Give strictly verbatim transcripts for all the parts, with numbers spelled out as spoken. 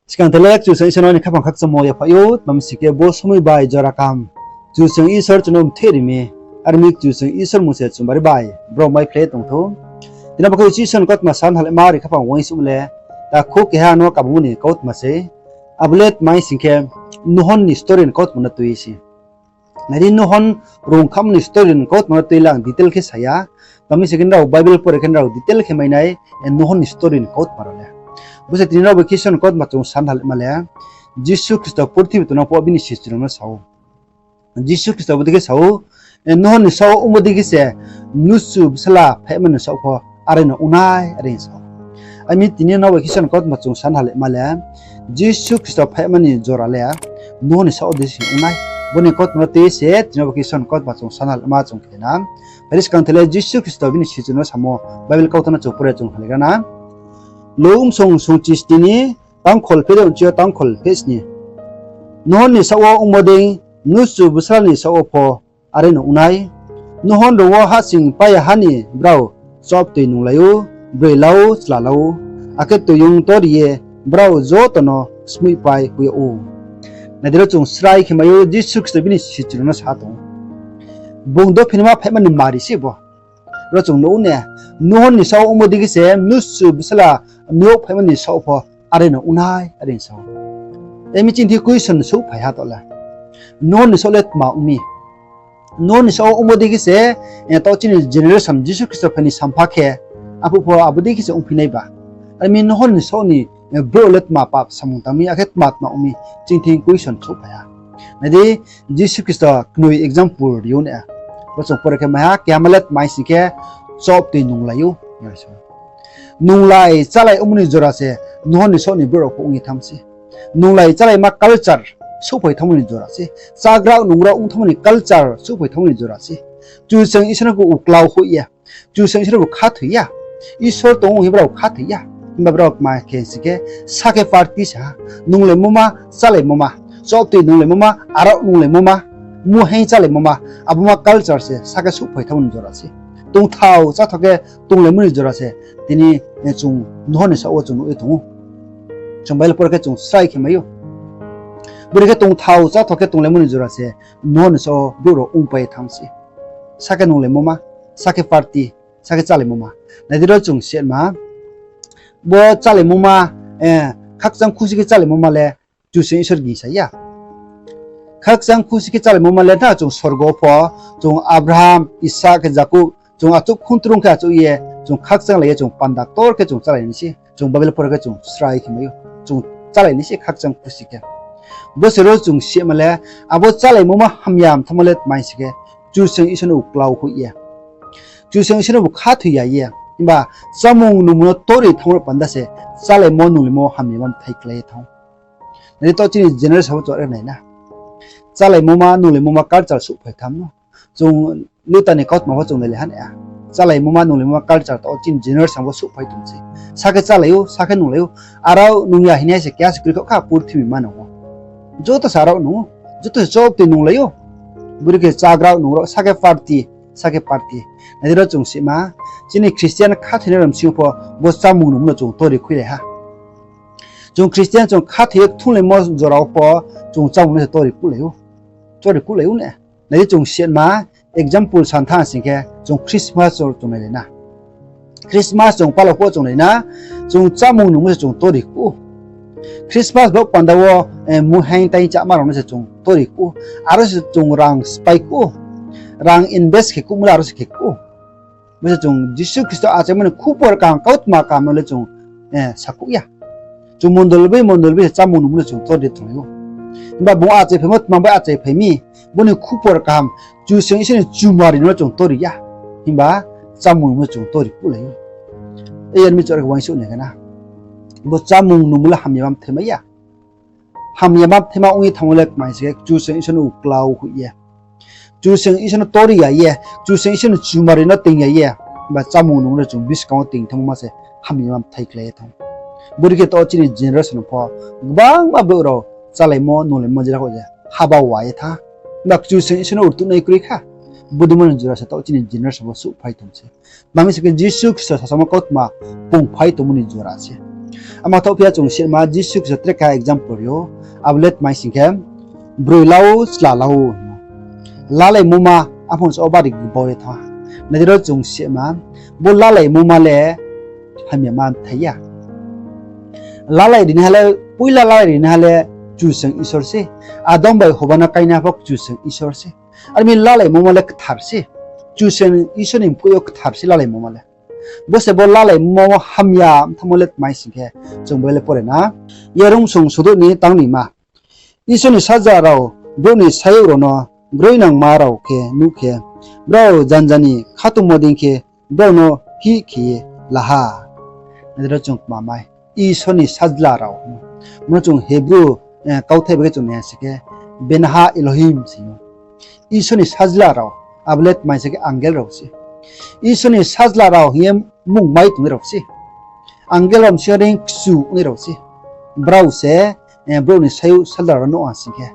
Skang tele Kchusoyang Isor no ni khaphang khakchangmo yaphaih ou, tma mi sing khe bo somoi bai jora kaham Kchusoyang Isor chung no mtheh ri mi, are mi Kchusoyang Isor mung se chung bari bai brom bai phlai tong thou. Tini bo khe Isor ni kautma san halaima ri khaphang uaingsouhmo le, takhu keha no kabangmo ni kautma se. Abo le tma mi sing khe, Nuhon ni story ni kautma no tui se. Nai di, Nuhon rung khamo ni story ni kautma no tui le ang detail khe sa ya. Tma mi sing khe nrao Bible pore khe nrao detail khe mai nai, Nuhon ni story ni kautma rao le. Bo se tini nrao bai khe Isor ni kautma chung san halaima le, Jisu Khristo purthimbi tongnang pho bini sichu rao no sa ou. Jisu Khristo bo dei khe sa ou, Nuhon ni saoh wo ongmo dei khe se mnusu bsala phaima ni saoh pho are no ong nai, are sa ou. Are mi tini nrao bai khe Isor ni kautma chung san halaima le, Jisu Khristo phaima ni jora le Nuhon ni saoh wo dei se ong nai. Bo ni kautma no tui se tini bo khe Isor ni kautma chung san halaima chung khe na. Phai di skang tele Jisu Khristo bini sichu no samo, Bible kautma no chung pore chung halaigra na. Luk bsong sungchisni ni tangkhol pheh de ongchi yo tangkhol pheh sni. Nuhon ni saoh wo ongmo dei mnusu bsala ni saoh wo pho are no ong nai. Nuhon rung wo hahsoing pai ya ha ni brao chobtoi nunglai ou, broi la ou, chla la ou, akhe toiyong tori ye brao joto no smoihpai hoih yag ou. Nai di, ro chung srai khe mai ou, Jisu Khristo bini sichu rao no sa tong ou. Bung dophi naima phaima ni mari se bo. Ro chung nuh ou ne, Nuhon ni saoh wo ongmo dei khe se mnusu bsala ni saoh phaima ni saoh pho are no ong nai, are sa ou. Are mi chini thing question souhphai ha taoh le. Nuhon ni saoh le tma ong mi? Nuhon ni saoh wo ongmo dei khe se, taoh chini generation Jisu Khristo phai ni sampha khe, aphuh pho abo dei khe se ongphi nai ba. Are mi Nuhon ni saoh ni brouh le tma pap samung tang mi, akhe tma tma ong mi, chini thing question souhphai ha. Nai di, Jisu Khristo knoi example ri ou ne. Bo chung pore khe mai ha, keha ma le tma mi sing khe, chobtoi nunglai ou. Nunglai chálai ongmo ni jora se Nuhon ni saoh ni brouh rao pho ong ye thanng se. Nunglai chálaima culture souhphai thanngmo ni jora se. Chágra nungra ong thanngmo ni culture souhphai thanngmo ni jora se. Kchusoyang Isor no bo uklau hoih ya. Kchusoyang Isor no bo khathoi ya. Isor tong ou hing brao khathoi ya. Himba brao tma khe sing khe, sa khe party sa ha. Nunglaimo ma, chálaimo ma. Chobtoi nunglaimo ma, arao nunglaimo ma. Muhaing chálaimo ma. Abo ma culture se, sa khe souhphai thanngmo ni jora se. Tongthao, cháthao khe tonglaimo ni jora se. Tini, chung Nuhon ni saoh wo chung nuh ye tong ou. Chung Bible pore khe chung srai khe mai ou. Bore khe tongthao, cháthao khe tonglaimo ni jora se, Nuhon ni saoh wo brouh rao ongpai ye thanng se. Sa khe nunglaimo ma, sa khe party, sa khe chálaimo ma. Nai di, ro chung sima, bo chálaimo ma, khakchang khusi khe chálaimo ma le Kchusoyang Isor gingsa ya. Khakchang khusi khe chálaimo ma le na chung sorgo pho, chung Abraham, Isak khe Jakob, chung achouh khuntrung khe achouh ye, chung khakchang lai ye, chung panda ktor khe chung chálai nai se, chung Bible pore khe chung srai khe mai ou, chung chálai nai se khakchang khusi khe. Bo se ro chung sima le, abo chálaimo ma hamya mthanngmo le tma mi sing khe, Kchusoyang Isor no uklau hoih ye. Kchusoyang Isor no bo khathoi ya ye. Himba chámung nungmung no tori thanngmo panda se, chálaimo nunglaimo hamya ma bthai klái ye thanng ou. Nai di, taoh chini generation bo chung are nai na. Chálaimo ma, nunglaimo ma culture souhphai tham no. Chung Luta ni kautma pho chung nai le ha nai ya. Chálaimo ma, nunglaimo ma culture taoh chini generation bo souhphai tong se. Sa khe chálai ou, sa khe nunglai ou. Arao nung ya hing ye se keha se kroi kho kha purthimbi manang wo. Joto se arao nung ou, joto se chobtoi nunglai ou. Bore khe chágra nungra, sa khe party, sa khe party. Nai di, ro chung sima, chini Christian khathoinai rao bsing yo pho bo chámung nungmung no chung tori khuilai ha. Chung Christian chung khathoi ye kthunglaimo jora wo pho chung chámung no se tori kuhlai ou. Tori kuhlai ou ne. Nai di, chung sima, example san thanng sing khe, chung Christmas wo chung nai le na. Christmas chung pala pho chung nai na, chung chámung nungmung se chung tori kuh ou. Christmas bo panda wo, muhaing taing cháma rao no se chung tori kuh ou. Aro se chung rang sphái kuh ou. Rang invest khe kuhmo le aro se khe kuh ou. Bo se chung Jisu Khristo achaimo ni khupor kaham, kautma kaham no le chung sakuh ya. Chung mondol bai mondol bai se chámung nungmung no chung tori tonglai ou. Himba bung achaiphaimo tma bai achaiphai mi, bo ni khupor kaham, Kchusoyang Isor ni chumari no chung tori ya. Himba chámung nungmung no chung tori kuhlai ou. Yar mi chora khe uaingsouh nai khe na. Bo chámung nungmung le hamya ma bthaima ya. Hamya ma bthaima ong ye thanngmo le tma mi sing khe, Kchusoyang Isor no uklau hoih ye, Kchusoyang Isor no tori ya ye, Kchusoyang Isor ni chumari no ting ya ye, ba chámung nungmung no chung buskang wo ting thanngmo ma se hamya ma bthai klái ye thanng ou. Bore khe taoh chini generation pho gbangma brouh rao chálaimo nunglaimo jera kho je haba wa ye thanng. Ba Kchusoyang Isor no rtuhnai kroi kha. Bodei mo ni jora se taoh chini generation pho souhphai tong se. Tma mi sing khe Jisu Khristo sasamo kautma pungphai tongmo ni jora se. Ama thaoh phi ya chung sima, Jisu Khristo tre keha example ri ou, abo le tma hing khe, broi la ou, chla la ou hingmo. Lalaimoma, aphang sa o bari gbau ye thanng ha. Nai di ro chung sima, bo lalaimoma le hamyama thai ya. Lalai rinaiha le, poila lalai rinaiha le Kchusoyang Isor se. Adam bai Hoba no kainaiha pho Kchusoyang Isor se. Are mi lalaimoma le kthar se. Kchusoyang Isor ni mkoih yo kthar se lalaimoma le. Bo se bo lalaimoma hamya mthanngmo le tma hing khe, chung bo le pore na. Yarung song sodouh ni tang ni ma. Isor ni sajla rao brouh ni sayouh rao no groinangma rao khe nuh khe, brao janja ni khatungmo dei khe brao no hih khe ye la ha. Nai di ro chung kma mai. Isor ni sajla rao. Mo no chung Hebrew, eh, kauthai bai khe chung nai ha sing khe, Benaha Elohim se ou. Isor ni sajla rao, abo le tma hing khe angel rao se. Isor ni sajla rao hing ye mmung mai tongnai rao se. Angel rao bsing yo reing kchu ongnai rao se. Brao se, eh, brouh ni sayouh sajla rao no nuh ha sing khe,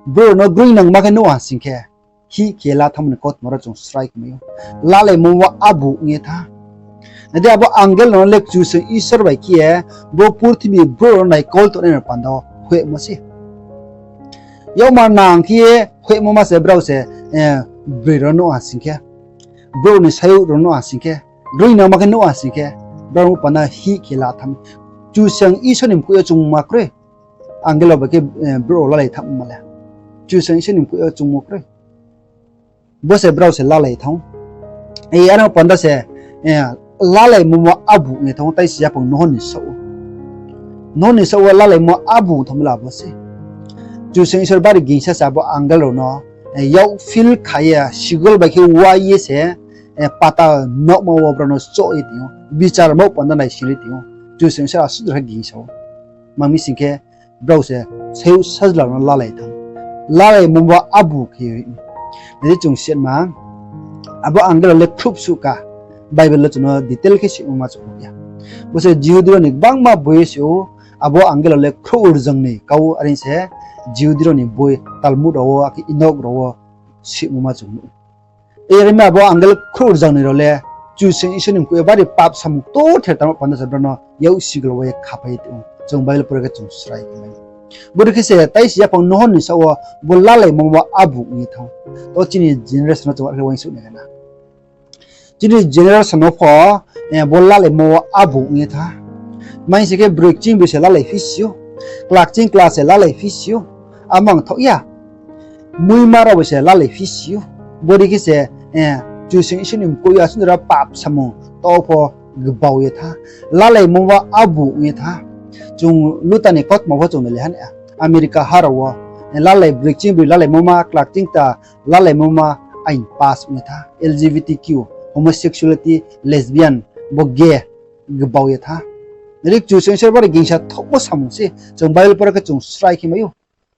brouh rao no groinangma khe nuh ha sing khe, hih khe la thanngmo ni kautma ro chung srai khe mai ou. Lalaimo wo abu ong ye tha. Nai di, abo angel rao no le Kchusoyang Isor bai khe ye, bo purthimbi brouh rao no naikol tongnai ni panda wo hoihmo se. Yakmar nang khe ye hoihmo ma se brao se, eh, broi rao nuh ha sing khe, brouh ni sayouh rao nuh ha sing khe, groinangma khe nuh ha sing khe, brao no panda hih khe la thanng. Kchusoyang Isor ni mkoih yo chungma kroi. Angel rao bai khe, eh, brouh rao lalai thanngma le Kchusoyang Isor ni mkoih yo chungmo kroi. Bo se brao se lalai thanng. E, ano panda se, eh, lalaimo wo abu ong ye thanng, tai si yaphang Noho ni saoh wo. Noho ni saoh wo lalaimo abu thanngmo le abo se. Kchusoyang Isor bari gingsa se abo angel rao no, eh, yak feel kha ye, sigol bai khe wai ye se, eh, patal nokma wo brao no choh ye tong ou, bichar mo panda naising ye tong ou. Kchusoyang Isor asuh khe gingsa ou. Tma mi sing khe, brao se sayouh sajla rao no lalai thanng. Lalaimo wo abu khe ye. Nai di chung sima, abo angel rao le khruh suh ka. Bible wo chung no detail khe simo ma chung nuh ya. Bo se Jihudi rao ni gbangma boi se ou, abo angel rao le khruh rzang ni kau are se Jihudi rao ni boi Talmud rao wo, akhe Enok rao wo simo ma chung nuh. Are mi abo angel khruh rzang ni rao le Kchusoyang Isor ni mkoih yo bari pap samung ktorther tangmo panda se brao no yak sigol wo ye khaphai ye tong ou. Chung Bible pore khe chung srai khe mai. Bodei khe se tai si yaphang Noho ni saoh wo bo lalaimo wo abu ong ye thanng. To chini generation no chung are khe uaingsouh nai na. Chini generation no pho, eh, bo lalaimo wo abu ong ye tha. Tma hing sing khe broi kching broi se lalai phi si ou. Kla kching kla se lalai phi si ou. Amang thaoh ya. Muima rao bai se lalai phi si ou. Bodei khe se, eh, Kchusoyang Isor ni mkoih yo asuh ni rao pap samung to pho gbau ye tha. Lalaimo wo abu ong ye tha. Chung Luta ni kautma pho chung nai le ha na. America ha rao wo, eh, lalai broi kching broi lalaimo ma, kla kching kla lalaimo ma ain pass ong ye tha. L G B T Q, homosexuality, lesbian, bo gay, gbau ye tha. Ri Kchusoyang Isor bari gingsa thaohmo samung se. Chung Bible pore khe chung srai khe mai ou.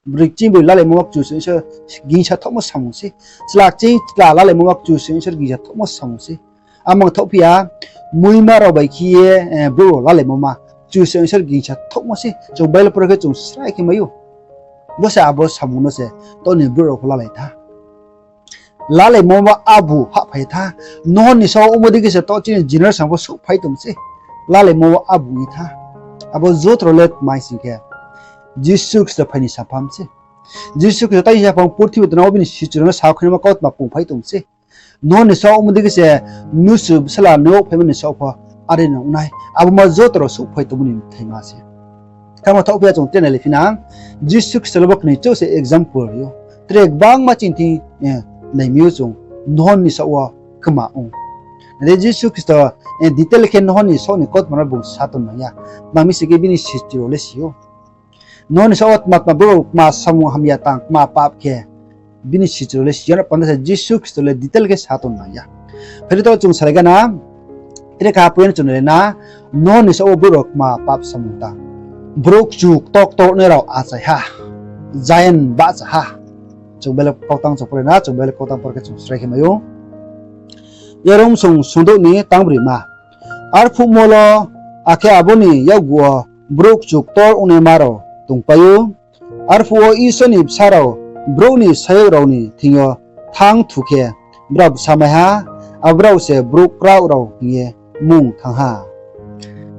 Broi kching broi lalaimo ma Kchusoyang Isor gingsa thaohmo samung se. Chla kching chla lalaimo ma Kchusoyang Isor gingsa thaohmo samung se. Amang thaoh phi ya, muima rao bai khe ye, eh, brouh rao lalaimo ma Kchusoyang Isor gingsa thaohmo se. Chung Bible pore khe chung srai khe mai ou. Bo se abo samung no se to ni brouh rao pho lalai tha. Lalaimo wo abu hahphai tha. Noho ni saoh wo ongmo dei khe se to chini generation pho souhphai tong se. Lalaimo wo abu ong ye tha. Abo joto rao le tma hing sing khe, Jisu Khristo phai ni saphang se. Jisu Khristo tai saphang purthimbi tongnai wo bini sichu rao no sakhuinama kautma pungphai tong se. Noho ni saoh ongmo dei khe se mnusu bsala no phaimo ni saoh pho are no ong nai. Abo ma joto rao souhphai tongmo ni bthaima se. Khe ma thaoh phi ya chung tre nai le phi na, Jisu Khristo le bo knoi chouh se example ri ou. Tre gbangma chini thing, eh, nai mi ou chung, Noho ni saoh wo kma ong. Nai di Jisu Khristo, eh, detail khe Noho ni saoh ni kautma no bung sa tong nang ya. Tma mi sing khe bini sichu rao le si ou. Noho ni saoh wo tma tma brouh kma samung hamya tang, kma pap khe, bini sichu rao le si ya, aro panda se Jisu Khristo le detail khe sa tong nang ya. Phai di to chung salai gana, tre kaha point chung nai le na, Noho ni saoh wo brouh rao kma pap samung tang. Brouh kchu ktor ktor nai rao achai ha. Giant bahcha ha. Chung Bible kautang chung pore na, chung Bible kautang pore khe chung srai khe mai ou. Yarom song sungdouh ni tang broi ma. Arphuhmo lo, akhe abo ni yakgu wo brouh kchu ktor ongnaima rao tongpai ou. Arphuh wo Isor ni bsa rao brouh ni sayouh rao ni thing yo thanng thu khe, brao bsa mai ha, abo brao se brouh kraoh rao hing ye mung thanng ha.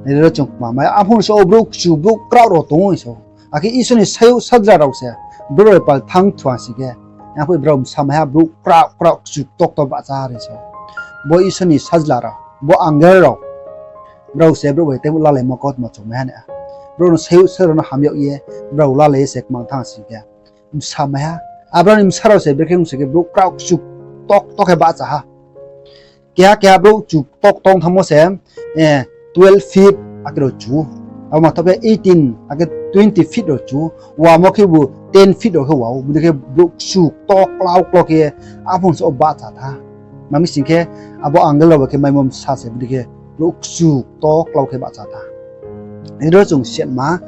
Nai di ro chung kma mai, aphuh so brouh kchu brouh kraoh rao tong ou hing sa ou. Akhe Isor ni sayouh sajla rao se brouh rao bai pal thanng thua sing khe, aphuh brao bsa mai ha brouh kraoh kraoh kchu ktokto bahcha ha hing sa ou. Bo Isor ni sajla rao, bo angel rao, brao se brouh bai teibu lalaimo kautma chung mai ha na. Brouh no sayouh sajla rao no ham yag ye, brao lalai ye se kmang thanng sing khe, bsa mai ha. Abraham ni bsa rao se brekhe ong sing khe brouh kraoh kchu ktokto khe bahcha ha. Keha keha brouh kchu ktokto thanngmo se, twelve feet akhe rao chu. Abo mangthaoh khe eighteen akhe twenty feet rao chu. Wamo khebu ten feet rao khe wa ou. Bodei khe brouh kchu kto klau klau khe aphuh so bahcha tha. Tma mi sing khe, abo angel rao bai khe maimo bsa se bodei khe brouh kchu kto klau khe bahcha tha. Aro chung siatma,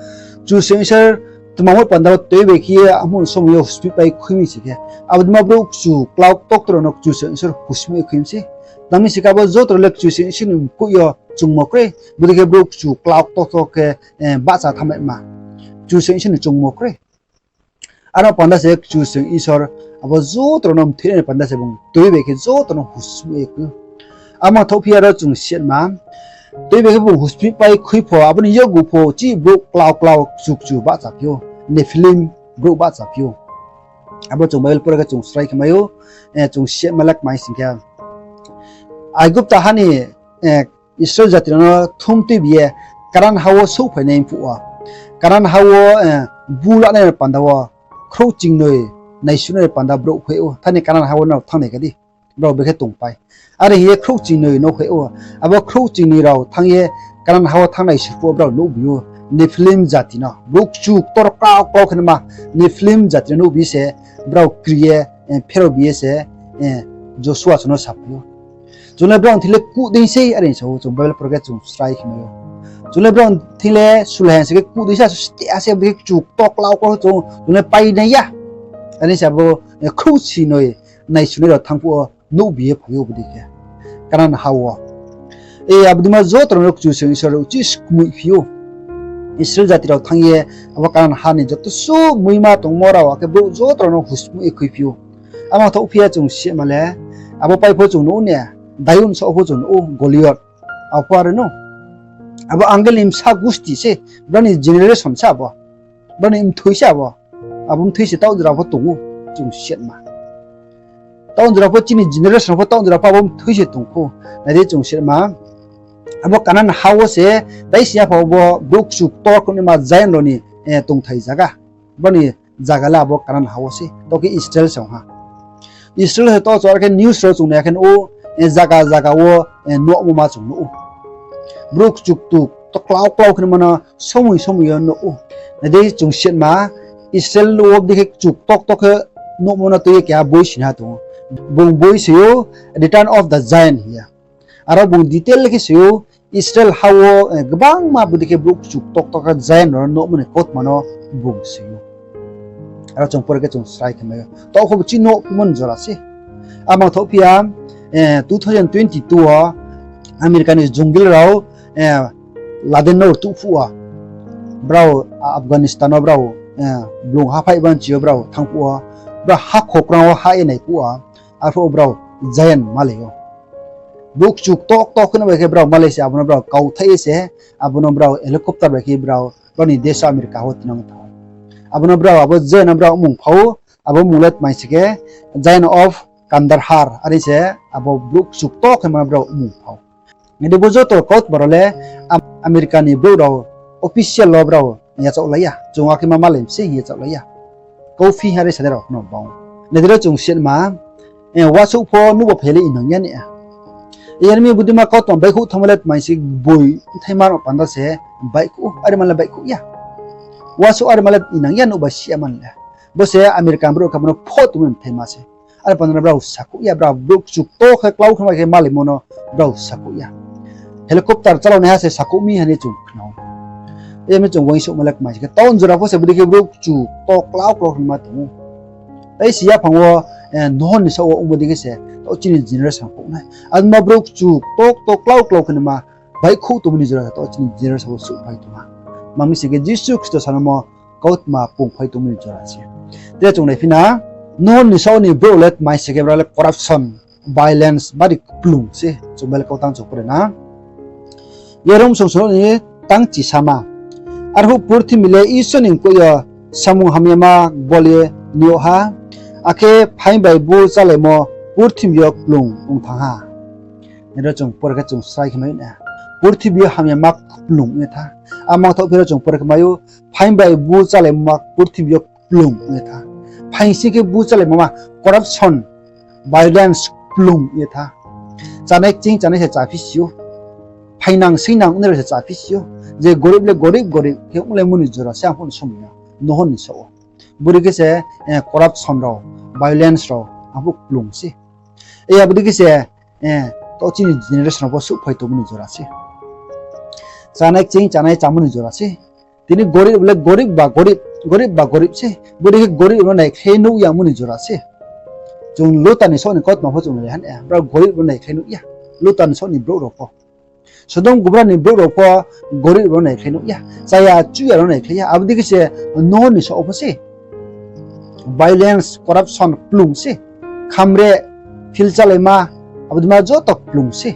Kchusoyang Isor tma mo panda wo toi bai khe ye aphuh somoi yo husmih pai khui mi sing khe, abo dei ma brouh kchu klau ktokto rao no Kchusoyang Isor husmih ye khui mi se. Tma mi sing khe, abo joto rao le Kchusoyang Isor ni mkoih yo chungmo kroi. Bodei khe brouh kchu klau ktokto khe bahcha thanngmaima, Kchusoyang Isor ni chungmo kroi. Aro panda se Kchusoyang Isor abo joto rao no mthoinai ni panda se bung toi bai khe joto no husmih ye khui ou. Amo thaohphi aro chung siatma, toi bai khe bung husmih pai khui pho, abo ni yakgu pho chi brouh klau klau kchu kchu bahchaphi ou, Nephilim brouh bahchaphi ou. Abo chung Bible pore khe chung srai khe mai ou, chung siatma le kmai sing khe, Aigupta ha ni Israel jati rao no thum tuibi ye Kanan ha wo souhphainai phuh wo, Kanan ha wo bu lanai ni panda wo khrouh chingnoi naisuhnai ni panda brouh hoih ou, thaini Kanan ha wo nrao thanngnai kha di, brao brekhe tongpai. Are hing ye khrouh chingnoi no hoih ou, abo khrouh chingnoi rao thanng ye Kanan ha wo thanng naisuh phuh wo brao nuhbi ou, Nephilim jati no, brouh kchu ktor klau klau khe naima, Nephilim jati no nuhbi se, brao kri ye, pheraobi ye se, Josua chung no saphai ou. Chung le brao thing le kuh dei sei, are sa ou, chung Bible pore khe chung srai khe mai ou. Chung le brao thing le sulai ha sing khe kuh dei se, asuh steh ha se, bodei khe kchu ktor klau klau chung, chung le pai nai ya. Are se abo khrouh chingnoi naisuhnai rao thanng phuh wo nuhbi ye phai ou bodei khe Kanan ha wo. Abo dei ma joto rao no Kchusoyang Isor uchih skmoihphi ou. Israel jati rao thanng ye abo Kanan ha ni joto suh muima tongmo rao, akhe brouh joto rao no husmih ye khuiphi ou. Amo thaohphi ye chung siatma le, abo pai pho chung nuh ou ne, Dayun saoh pho chung nuh ou, Goliot. Abo pho are no, abo angel ni bsa gusti se, brao ni generation se abo, brao ni mthoi se abo. Abo mthoi se taoh jora pho tong ou, chung siatma. Taoh jora pho chini generation pho taoh jora pho abo mthoi se tong khou. Nai di chung siatma, abo Kanan ha wo se, tai sing ya pho abo brouh kchu ktor khe naima giant rao ni tongthai zaga. Brao ni zaga le abo Kanan ha wo se, taoh khe Israel se ong ha. Israel se taoh chung are khe news rao chung nai ya khe nuh ou, zaga zaga wo nuhmo ma chung nuh ou. Brouh kchu ktor klau klau khe naima no somoi somoi yo nuh ou. Nai di chung siatma, Israel wo bodei khe kchu ktor ktor khe nuhmo no tui ye keha boi sini ha tong ou. Bung boi se ou Return of the Giant hing ye. Aro bung detail khe se ou, Israel ha wo gbangma bodei khe brouh kchu ktor ktor khe giant rao no nuhmo ni kautma no bung se ou. Aro chung pore khe chung srai khe mai ou. Taoh khe bo chini nuhmo ni jora se. Amo thaohphi ya, two thousand twenty two wo America ni jungle rao Laden no rtuh phuh wo, brao Afghanistan wo brao blung haphaih banchi yo brao thanng phuh wo, brao hakhokrang wo hah ye nai phuh wo, arphuh wo brao giant malai ou. Brouh kchu ktor ktor khe no bai khe brao malai se, abo no brao kauthai ye se, abo no brao helicopter bai khe brao, brao ni deso America wo tinang thanng ou. Abo no brao abo giant no brao mmung pha ou, abo mmung le tmai sing khe Giant of Kandahar, are se abo brouh kchu ktor khe ma no brao mmung pha ou. Nai di bo joto kautma rao le America ni brouh rao official wo brao yachaohlai ya, chung akhe ma malai mi se hing yachaohlai ya. Kauphi are sa de rao no bang. Nai di ro chung siatma, wasouh pho nouh ba phai le inang ya ni. Yar mi bodei ma kautma baihkhouh thanngmo le tmai se boi bthaima no panda se baihkhouh ou, are ma le baihkhouh ya. Wasouh are ma le inang ya nouh ba si ya man le. Bo se America brouh khe bo no pho tongmo bthaima se. Are panda no brao sakhouh ya, brao brouh kchu ktor khe klau khe ma khe malaimo no brao sakhouh ya. Helicopter chálao naiha se sakhouh mi hing ye chung khna ou. Yar mi chung uaingsouhma le kmai sing khe, taoh jora pho se bodei khe brouh kchu ktor klau klau khe ma tong ou. Tai si yaphang wo, Noah ni saoh wo ongmo dei khe se taoh chini generation phuh nai. Abo ma brouh kchu ktor ktor klau klau khe ma baihkhouh tongmo ni jora se taoh chini generation wo souhphai tong ha. Tma mi sing khe Jisu Khristo sanamo kautma pungphai tongmo ni jora se. Tre chung naiphi na, Noah ni saoh ni brouh le tmai sing khe brao le corruption, violence, bari kplung se, chung Bible kautang chung pore na. Yarung sungsung ni tang chisama. Arphuh purthimbi le Isor ni mkoih yo samung hamyama bol ye nuh ha, akhe phaing bai bu chálaimo purthimbi yo kplung ong thanng ha. Aro chung pore khe chung srai khe mai ou na. Purthimbi yo hamyama kplung ye tha. A mangthaoh phi ro chung pore khe mai ou, phaing bai bu chálaimo ma purthimbi yo kplung ye tha. Phaing sing khe bu chálaimo ma corruption, violence kplung ye tha. Chánai kching chánai se cháphi si ou. Phaingnang singnang ongnai rao se cháphi si ou. Je gorib le gorib gorib khe onglai mo ni jora se arphuh ni somoi yo, Noho ni saoh wo. Bodei khe se, eh, corruption rao, violence rao arphuh kplung se. Abo dei khe se, eh, to chini generation rao pho souhphai tongmo ni jora se. Chánai kching chánai chámo ni jora se. Tini gorib le gorib ba gorib, gorib ba gorib se. Bodei khe gorib rao no naikhlai nuh yamo ni jora se. Chung Luta ni saoh ni kautma pho chung nai han, eh, brao gorib rao no naikhlai nuh ya. Luta ni saoh ni brouh rao pho, Sodom Gomorra ni brouh rao pho gorib rao no naikhlai nuh ya. Chaya chuya rao no naikhlai ya. Abo dei khe se Noho ni saoh wo pho se violence, corruption kplung se. Khamre, phil chálaima, abo dei ma joto kplung se.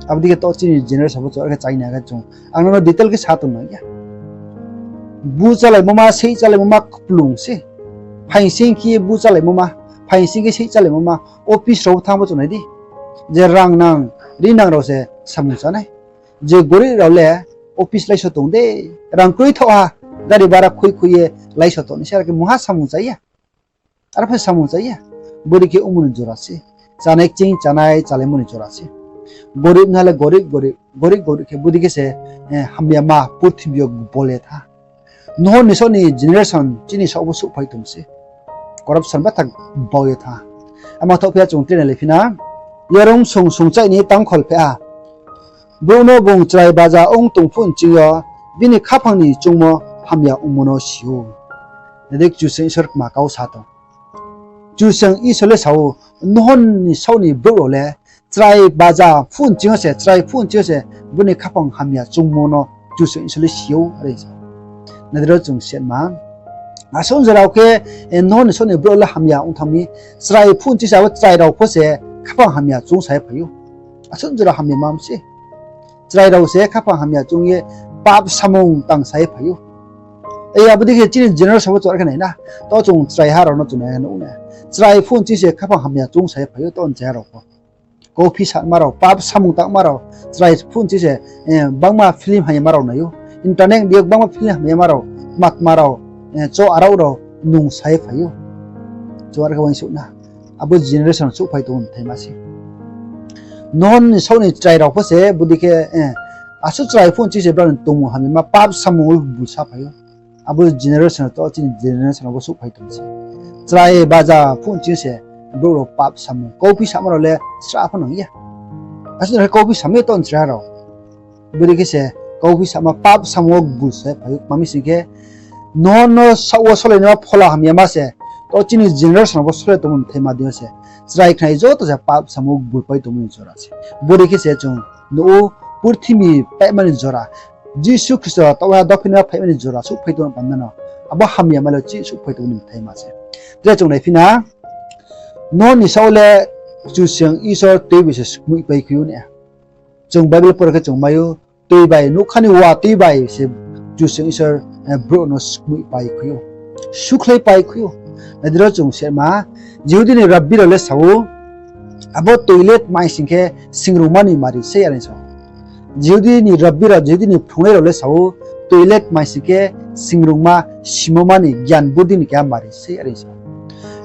Abo dei khe to chini generation pho chung are khe chai nai khe chung, ang nono detail khe sa tong nang ya. Bu chálaimo ma, seih chálaimo ma kplung se. Phaing sing khe bu chálaimo ma, phaing sing khe seih chálaimo ma, office rao thanng pho chung nai di. Je rang nang, ri nang rao se samung chá nai. Je gorib rao le office laiso tong de, rang kroi thaoh ha, gari bara khui khui ye laiso tong nai se, are khe mungha samung chá ya. Arphuh samung chá ya. Bodei khe ongmo ni jora se. Chánai kching chánai chálaimo ni jora se. Gorib na le gorib, gorib, gorib, gorib khe bodei khe se, eh, hamyama purthimbi yo bol ye tha. Noho ni saoh ni generation chini saoh wo pho souhphai tong se. Corruption batha bau ye tha. Ama thaoh phi ya chung tre nai le phi na. Yarung sungsung chai ni tang kholpheh ha. Brouh no bung chrai baja ong tong phuh nching yo, bini khaphang ni choungmo hamya ongmo no si ou. Nai di, Kchusoyang Isor kma kau sa tong. Kchusoyang Isor le sa ou, Noho ni saoh ni brouh rao le chrai baja phuh nching yo se, chrai phuh nching yo se, bini khaphang hamya choungmo no Kchusoyang Isor le si ou, are sa ou. Nai di ro chung sitma. Asuh jora khe, eh, Noho ni saoh ni brouh le hamya ong thanng mi, chrai phuh nching se abo chrai rao pho se khaphang hamya choung sa ye phai ou. Asuh jora hamya ma se. Chrai rao se khaphang hamya choung ye pap samung tang sa ye phai ou. Abo dei khe chini generation wo chung are khe nai na. To chung chraiha rao no chung nai nuh na. Chrai phuh nching se khaphang hamya choung sa ye phai ou, to chrai rao pho. Kauphi sama rao, pap samung tangma rao, chrai phuh nching se, eh, bangma film hamyama rao nai ou. Internet ni deing yo bangma film hamyama rao, matma rao, eh, cho arao rao nung sa ye phai ou. Chung are khe uaingsouh na. Abo generation souhphai tongmo bthaima se. Noho ni saoh ni chrai rao pho se bodei khe, eh, asuh chrai phuh nching se brao ni tongmung hamyama pap samung wo bul sa phai ou. Abo generation to chini generation wo souhphai tong se. Chrai baja phuh nching se brouh rao pap samung. Kauphi sama rao le srah pho nang ya. Asuh jora khe kauphi samung ye to chrai rao. Bodei khe se kauphi sama pap samung wo bul sa ye phai ou. Tma mi sing khe, Noho no saoh wo solai naima phola hamyama se, to chini generation wo solai tongmo bthaima deing yo se, chrai khnai joto se pap samung wo bulpai tongmo ni jora se. Bodei khe se chung nuh ou, purthimbi paima ni jora, Jisu Khristo taoh ha dophi naima phaima ni jora souhphai tongmo panda no, abo hamyama le chih souhphai tongmo ni bthaima se. Tre chung nai phi na, Noho ni saoh le Kchusoyang Isor tui bai se skmoihpai khui ou na. Chung Bible pore khe chung mai ou, tui bai, nougkha ni watui bai se Kchusoyang Isor, eh, brouh no skmoihpai khui ou. Sukhlaipai khui ou. Nai di ro chung sitma, Jihudi ni rabbi rao le sa ou, abo tui le tma sing khe singrungma ni mari sei, are sa ou. Jihudi ni rabbi rao, Jihudi ni phrungnai rao le sa ou, tui le tma sing khe singrungma, simoma ni, gyan budi ni keha mari sei, are sa ou.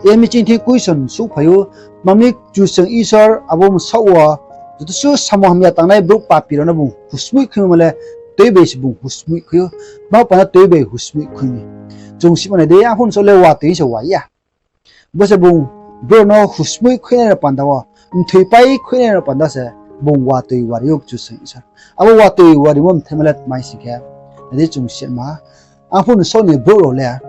Emi chini thing question souhphai ou, tma mi Kchusoyang Isor abo bsaoh wo joto suh samung hamya tangnai brouh papi rao no bung husmoih khuimo le tui bai se bung husmoih khui ou. Tma panda tui bai husmoih khui mi? Chung sima nai di, arphuh ni saoh le watui se wa ya. Bo se bung brouh no husmoih khuinai no panda wo, mthoipai khuinai no panda se bung watui wari ou Kchusoyang Isor. Abo watui warimo bthaima le tma sing khe, nai di chung sitma, arphuh ni saoh ni brouh rao le,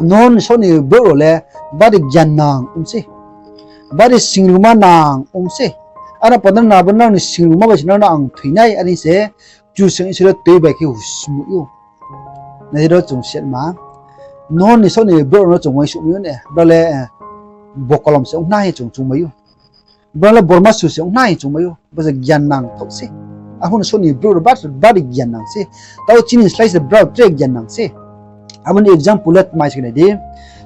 Noho ni saoh ni brouh rao le bari gyan nang ong sei, bari singrungma nang ong sei. Ano panda nabo nang ni singrungma bai se nang no ang thoi nai, are se Kchusoyang Isor le tui bai khe husmoih ou. Nai di ro chung sitma, Noho ni saoh ni brouh rao no chung uaingsouh mai ou na, brao le, eh, bokolom se ong nai hing chung choung mai ou. Brao le bormasu se ong nai hing chung mai ou. Bo se gyan nang thaoh sei. Aphuh ni souh ni brouh rao bari, bari gyan nang se. Taoh chini slái se brao tre gyan nang se. Abo ni example le tmai se nai di.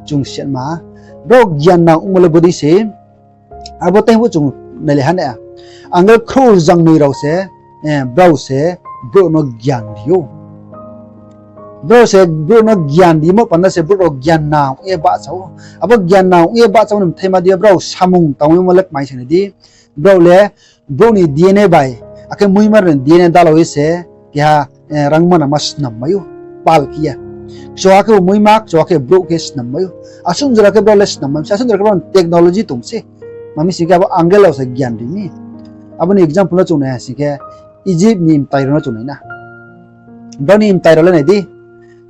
Chung siatma, brao gyan nang ongmo le bodei se. Abo tei pho chung nailai ha na. Angel khrouh rzangnoi rao se, eh, brao se brouh no gyan ri ou. Brao se brouh no gyan rimo panda se brouh rao gyan nang ong ye bahcha ou. Abo gyan nang ong ye bahchamo ni bthaima di brao samung tangmo le tmai se nai di. Brao le brouh ni D N A bai, akhe muima ni D N A dala ye se keha, eh, rangmanama snam mai ou, pal khe ye. Kchoha khe bo muima, kchoha khe brouh khe snam mai ou. Asuh jora khe brao le snam mai se, asuh jora khe brao ni technology tong se. Mami sing khe abo angel rao se gyan ri mi. Abo ni example no chung nai ha sing khe Egypt ni mtai rao no chung nai na. Brao ni mtai rao le nai di.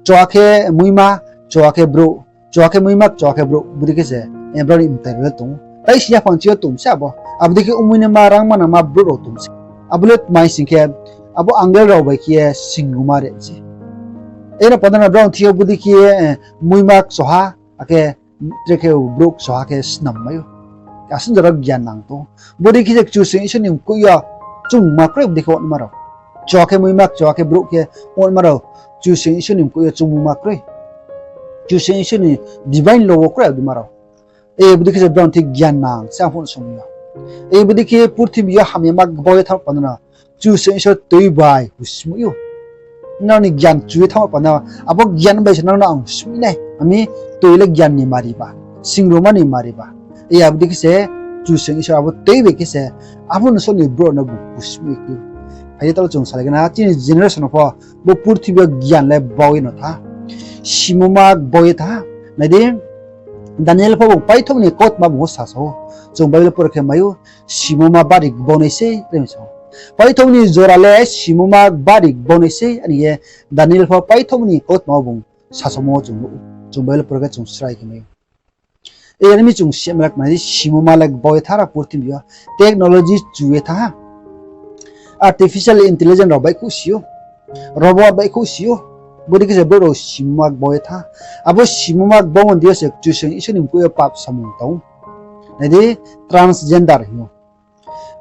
Kchoha khe muima, kchoha khe brouh, kchoha khe muima, kchoha khe brouh, bodei khe se, eh, brao ni mtai rao le tong ou. Tai si yaphang chi yo tong se abo. Abo dei khe ongmoi naima rangmanama brouh rao tong se. Abo le tmai sing khe, abo angel rao bai khe ye singrungma re se. Eno panda no brao thing yo bodei khe, eh, muima kchoha, akhe tre khe brouh kchoha khe snam mai ou. Asuh jora gyan nang tong ou. Bodei khe se Kchusoyang Isor ni mkoih yo chungma kroi bodei khe ongma rao. Kchoha khe muima, kchoha khe brouh khe ongma rao. Kchusoyang Isor ni mkoih yo chungma kroi. Kchusoyang Isor ni divine law wo kroi bodei ma rao. E bodei khe se brao thing gyan nang se aphuh ni somoi yo. E bodei khe purthimbi yo hamyama gbau ye thanng panda no Kchusoyang Isor tui bai husmoi ou. Nrao ni gyan chu ye thanng panda, abo gyan bai se nrao no ang husmoi nai. Ami tui le gyan ni mari ba, singrungma ni mari ba. E abo dei khe se Kchusoyang Isor abo tui bai khe se aphuh ni souh ni brouh no bung husmoi khe ou. Phai di taoh chung salai gana, chini generation no pho bo purthimbi yo gyan le bau ye no tha. Simoma bau ye tha. Nai di, Daniel pho bung paithaoh ni kautma bung wo sasa ou. Chung Bible pore khe mai ou, simoma bari gbau nai sei, are sa ou. Paithaoh ni jora le simoma bari gbau nai sei, ani ye Daniel pho paithaoh ni kautma wo bung sasaomo chung nuh ou. Chung Bible pore khe chung srai khe mai ou. E ani mi chung siatma le kmai di, simoma le gbau ye tha ra purthimbi yo. Technology chu ye tha ha. Artificial intelligence rao baihkhouh si ou. Robot baihkhouh si ou. Bodei khe se brouh rao simoma gbau ye tha. Abo simoma gbau mandi yo se Kchusoyang Isor ni mkoih yo pap samung tong ou. Nai di, transgender hing ou.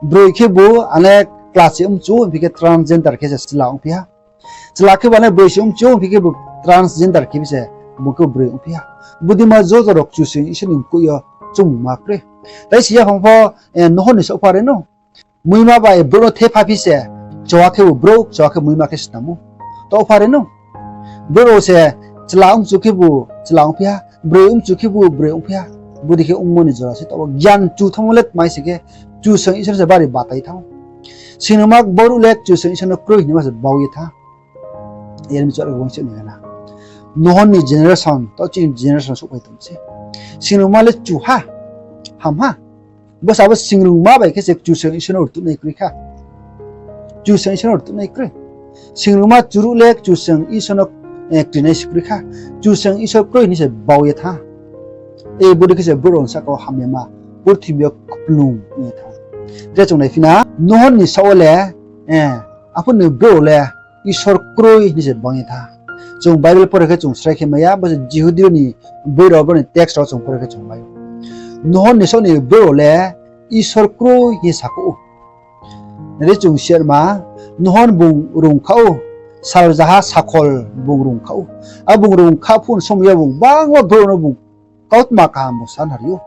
Broi khebu ane class se mchu, hingphi khe transgender khe se chla ongphi ha. Chla khebu ane broi se mchu, hingphi khebu transgender khe bi se bung khe broi ongphi ha. Bodei ma joto rao Kchusoyang Isor ni mkoih yo chungma kroi. Tai si yaphang pho, eh, nohor ni saoh pha re no. Muima bai brouh no thepha phi se, choha khebu brouh, choha khe muima khe snam ou. Taoh pha re no. Brouh rao se chla mchu khebu chla ongphi ha, broi mchu khebu broi ongphi ha. Bodei khe ongmo ni jora se taoh gyan chu thanngmo le tmai se khe, Kchusoyang Isor se bari batai thanng ou. Singrungma brouh le Kchusoyang Isor no kroi hingma se bau ye tha. Yar mi chouh rao uaingsouh ni gana. Nohor ni generation, taoh chini generation souhphai tong se. Singrungma le chu ha, ham ha. Bo sabo singrungma bai khe se Kchusoyang Isor no rtuhnai kroi kha. Kchusoyang Isor no rtuhnai kroi. Singrungma churuh le Kchusoyang Isor no, eh, krinai se kroi kha. Kchusoyang Isor kroi hing se bau ye tha. E bodei khe se brouh rao sahka wo hamyama purthimbi yo kplung ye tha. Tre chung naiphi na, Nohor ni saoh wo le, eh, aphuh ni brouh rao le Isor kroi hing se bang ye tha. Chung Bible pore khe chung srai khe mai ya, bo se Jihudi rao ni boi rao, brao ni text rao chung pore khe chung mai ou. Nohor ni saoh ni brouh rao le Isor kroi hing sakhouh ou. Nai di chung siatma, Nohor bung rung kha ou, saljaha sakhol bung rung kha ou. A bung rung kha phuh ni somoi yo bung bangma brouh no bung kautma kaham bung sanari ou,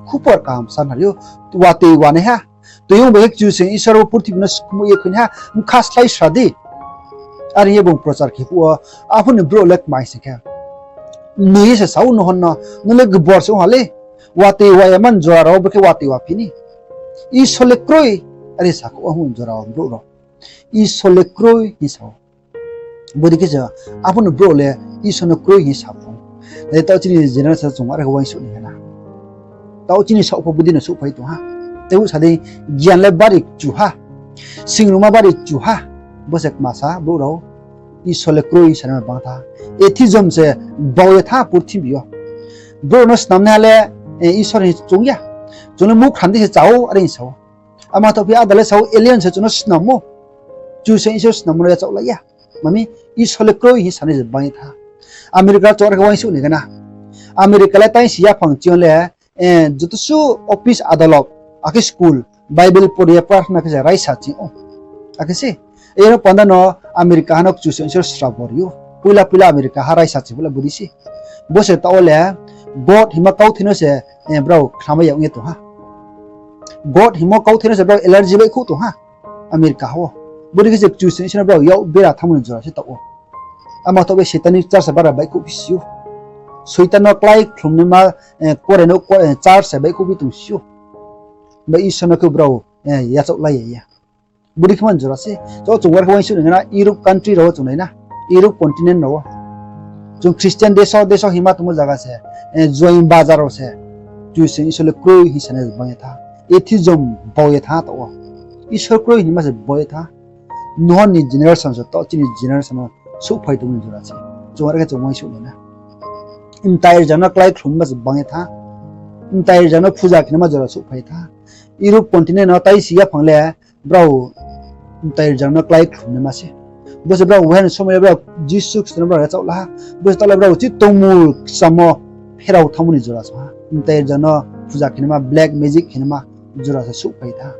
khupor kaham sanari ou, watoi wanaiha. Tui ong bai khe Kchusoyang Isor bo purthimbi no skmoih ye khuinaiha, bkha slái sra di. Are ye bung prochar khe phuh wo, aphuh ni brouh le kmai se khe, nui ye se sa ou Nohor no, nung le gbor se ong ha le, watoi waya man jora rao brekhe watoi wa phi ni. Isor le kroi, are sakhouh aphuh ni jora wo brouh rao. Isor le kroi hing sa ou. Bodei khe se, aphuh ni brouh le Isor no kroi hing sa pho. Nai di taoh chini generation chung are khe uaingsouh ni gana. Taoh chini saoh pho bodei no souhphai tong ha. Teibo sa di, gyan le bari chu ha. Singrungma bari chu ha. Bo se kma sa brouh rao. Isor le kroi hing sanai bang tha. Atheism se bau ye tha purthimbi yo. Brouh no snamnaiha le, eh, Isor hing choung ya. Chung le muhkhra di se cha ou, are hing sa ou. Ama thaoh phi ada le sa ou alien se chung no snam ou. Kchusoyang Isor snammo no yachaoh lai ya. Mami, Isor le kroi hing sanai se bang ye tha. America chung are khe uaingsouh ni gana. America le tai si yaphang ching yo le, eh, joto suh office adalot, akhe school, Bible pore ye prarthana khe se raisa ching ou. Akhe se, Aro panda no America ha no Kchusoyang Isor srabo ri ou. Poila poila America ha raisa chibula budi se. Bo se taoh wo le God hingma kauthai no se, eh, brao khnamai ya ong ye tong ha. God hingmo kauthai no se brao allergy baihkhouh tong ha America ha wo. Bodei khe se Kchusoyang Isor no brao yak bera thanngmo ni jora se taoh wo. Ama taoh bai Satanic church se bara baihkhouhphi si ou. Soitan no klái khlumnaima, eh, kore no, eh, church se baihkhouhphi tong si ou. Ba Isor no khe brao, eh, yachaoh lai ya ya. Bodei khe man jora se. Taoh chung war khe uaingsouh nai na Europe country rao wo chung nai na. Europe continent rao wo. Chung Christian deso, deso hingma tongmo zaga se, eh, join bajar rao se Kchusoyang Isor le kroi hing sanai bang ye tha. Atheism bau ye tha taoh wo. Isor kroi hingma se bau ye tha. Noah ni generation se taoh chini generation no souhphai tongmo ni jora se. Chung are khe chung uaingsouh nai na. Mtai rza no klái khlumma se bang ye tha. Mtai rza no phuja khenaima jora souhphai tha. Europe continent no taisi yaphang le brao mtai rza no klái khlumnaima se. Bo se brao waiha ni somoi le brao Jisu Khristo no brao yachaoh la ha. Bo se taoh le brao chini tongmung kchamo pherao thanngmo ni jora se ha. Mtai rza no phuja khenaima, black magic khenaima jora se souhphai tha.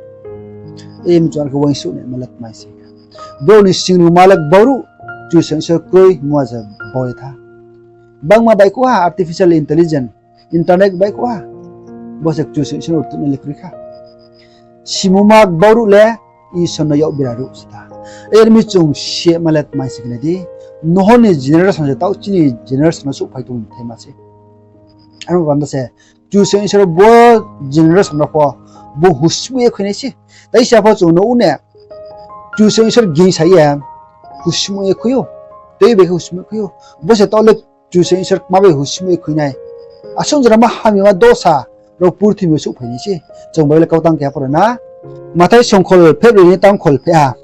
E mchung are khe uaingsouh naima le tmai se. Brao ni singrungma le bau ruh, Kchusoyang Isor kroi hingmo se bau ye tha. Bangma baihkhouh ha artificial intelligence, internet baihkhouh ha. Bo se Kchusoyang Isor no rtuh nai le kroi kha. Simungma bau ruh le Isor no yak bera ruh se tha. Are mi chung sima le tmai se khe nai di. Noah ni generation se taoh chini generation no souhphai tong thaima se. Aro panda se Kchusoyang Isor bo generation no pho bung husmu ye khui nai se. Taisa pho chung no une Kchusoyang Isor gingsa ye husmu ye khui ou. Tei bai khe husmu ye khui ou. Bo se taoh le Kchusoyang Isor kma bai husmu ye khui nai. Asuh jora ma hamyama dosa rao purthimbi yo souhphai nai se. Chung Bible le kau tang keha pore na. Mathai songkhol pheh broi ni tang khol pheh ha.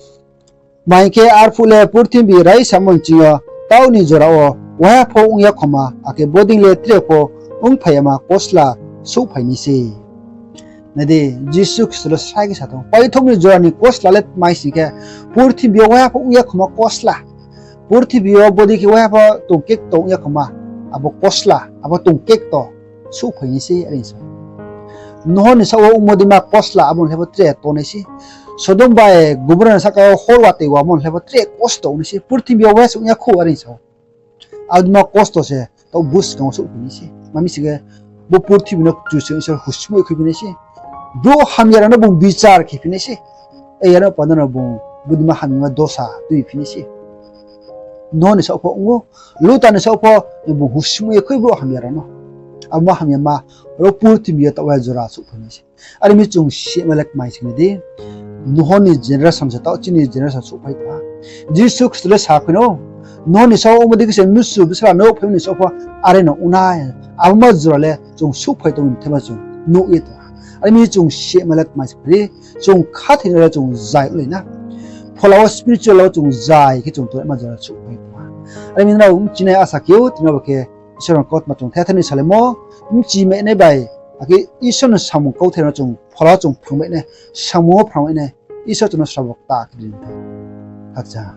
Tma hing khe, arphuh le purthimbi raisamo nching yo taoh ni jora wo waiha pho ong ya khoma, akhe bodei le tre pho ongphai yama kosla souhphai nai se. Nai di, Jisu Khristo le srai khe sa tong, paithaoh ni jora ni kosla le tmai sing khe, purthimbi yo waiha pho ong ya khoma kosla. Purthimbi yo bodei khe waiha pho tong kekto ong ya khoma, abo kosla, abo tong kekto souhphai nai se, are sa ou. Noah ni saoh wo ongmo deima kosla abo ni le pho tre tongnai se. Sodom bai Gomorrah ni sahka wo hor watoi wamo ni le pho tre kosto ong nai se. Purthimbi yo waiha se ong ya khou, are sa ou. Abo deima kosto se taoh buskang wo souhphai nai se. Tma mi sing khe, bo purthimbi no Kchusoyang Isor husmu ye khuiphi nai se. Brouh hamya rao no bung bichar khephi nai se. Yar no panda no bung bodei ma hamyama dosa tuiphi nai se. Noah ni saoh pho ong ou, Luta ni saoh pho bung husmu ye khui brouh hamya rao no. Abo ma hamyama rao purthimbi yo taoh waiha jora souhphai nai se. Are mi chung sima le tmai se khe nai di. Noah ni generation se taoh chini generation souhphai tong ha. Jisu Khristo le sa khui no, Noah ni saoh ongmo dei khe se mnusu bsala no phai ni saoh pho are no ong nai. Abo ma jora le chung souhphai tong ni thema chung nuh ye tong ha. Are mi chung sima le tmai se khe nai di. Chung khathoinai le chung zai onglai na. Phola wo spiritual wo chung zai khe chung tongnaima jora souhphai tong ha. Are mi nrao bchinai asa khe ou, tini bo khe Isor ni kautma chung thethe ni salaimo, bchi mainai bai, akhe Isor ni samung kauthai no chung phola wo chung phrungmai nai, samung wo phrungmai nai, Isor chung no srabo kta khe ri thou. Khakchang ha.